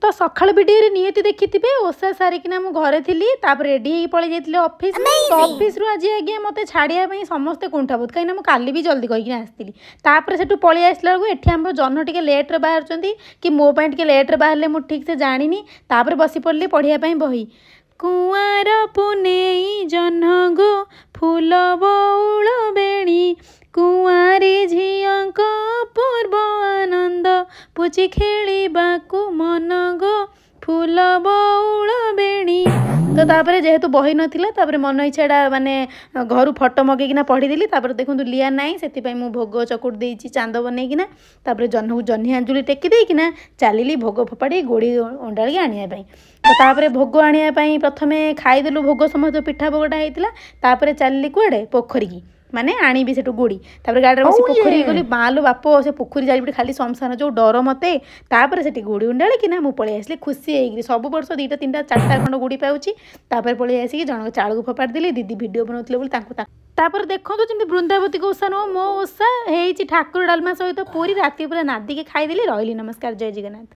ତ ସକାଳ ଭିଡ଼ିଓରେ ନିହାତି ଦେଖିଥିବେ, ଓଷା ସାରିକିନା ମୁଁ ଘରେ ଥିଲି। ତାପରେ ରେଡ଼ି ହେଇକି ପଳେଇ ଯାଇଥିଲି ଅଫିସ୍। ତ ଅଫିସରୁ ଆଜି ଆଜ୍ଞା ମୋତେ ଛାଡ଼ିବା ପାଇଁ ସମସ୍ତେ କୁଣ୍ଠାବୋଧ, କାହିଁକିନା ମୁଁ କାଲି ବି ଜଲ୍ଦି କହିକିନା ଆସିଥିଲି। ତାପରେ ସେଠୁ ପଳେଇ ଆସିଲା ବେଳକୁ ଏଠି ଆମର ଜହ୍ନ ଟିକେ ଲେଟ୍ରେ ବାହାରୁଛନ୍ତି କି ମୋ ପାଇଁ ଟିକେ ଲେଟ୍ରେ ବାହାରିଲେ, ମୁଁ ଠିକ୍ ସେ ଜାଣିନି। ତାପରେ ବସି ପଡ଼ିଲି ପଢ଼ିବା ପାଇଁ ବହି। କୁଆଁର ପୁନେଇ ଜହ୍ନ ଗୋ ଫୁଲ ବଉଳ ବେଣୀ, କୁଆଁରୀ ଝିଅଙ୍କ ପୂର୍ବ ଆନନ୍ଦ, ପୁଚି ଖେଳିବାକୁ ମନ ଗୋ ଫୁଲ ବଉଳ ବେଣୀ। ତ ତାପରେ ଯେହେତୁ ବହି ନଥିଲା, ତାପରେ ମନ ଇଚ୍ଛା ଏଇଟା ମାନେ ଘରୁ ଫଟୋ ମଗେଇକିନା ପଢ଼ିଦେଲି। ତାପରେ ଦେଖନ୍ତୁ, ଲିଆ ନାହିଁ, ସେଥିପାଇଁ ମୁଁ ଭୋଗ ଚକୁଟି ଦେଇଛି ଚାନ୍ଦ ବନେଇକିନା। ତାପରେ ଜହ୍ନକୁ ଜହ୍ନି ଆଞ୍ଜୁଳି ଟେକି ଦେଇକିନା ଚାଲିଲି ଭୋଗ ଫୋପାଡ଼ି ଗୋଡ଼ି ଅଣ୍ଡାଳିକି ଆଣିବା ପାଇଁ। ତ ତାପରେ ଭୋଗ ଆଣିବା ପାଇଁ ପ୍ରଥମେ ଖାଇଦେଲୁ ଭୋଗ ସମସ୍ତେ, ପିଠା ଭୋଗଟା ହେଇଥିଲା। ତାପରେ ଚାଲିଲି କୁଆଡ଼େ? ପୋଖରୀକି, ମାନେ ଆଣିବି ସେଠୁ ଗୋଡ଼ି। ତାପରେ ଗାଡ଼ିରେ ବସି ପୋଖରୀ ଗଲି। ମାଲୋ ବାପ, ସେ ପୋଖରୀ ଚାରିପଟେ ଖାଲି ଶମଶାନ, ଯେଉଁ ଡର ମୋତେ। ତାପରେ ସେଠି ଗୋଡ଼ି ଉଣ୍ଡାଳିକିନା ମୁଁ ପଳେଇ ଆସିଲି ଖୁସି ହେଇକିରି। ସବୁ ବର୍ଷ 2ଟା, 3ଟା, 4ଟା ଖଣ୍ଡ ଗୁଡ଼ି ପାଉଛି। ତାପରେ ପଳେଇ ଆସିକି ଜଣଙ୍କ ଚାଳକୁ ଫୋପାଡ଼ି ଦେଲି, ଦିଦି ଭିଡ଼ିଓ ବନାଉଥିଲେ ବୋଲି ତାଙ୍କୁ। ତାପରେ ଦେଖନ୍ତୁ, ଯେମିତି ବୃନ୍ଦାବତୀଙ୍କ ଓଷା ନୁହଁ, ମୋ ଓଷା ହେଇଛି ଠାକୁର ଡାଲମା ସହିତ ପୁରୀ। ରାତି ପୁରା ନାଦିକି ଖାଇଦେଲି। ରହିଲି, ନମସ୍କାର, ଜୟ ଜଗନ୍ନାଥ।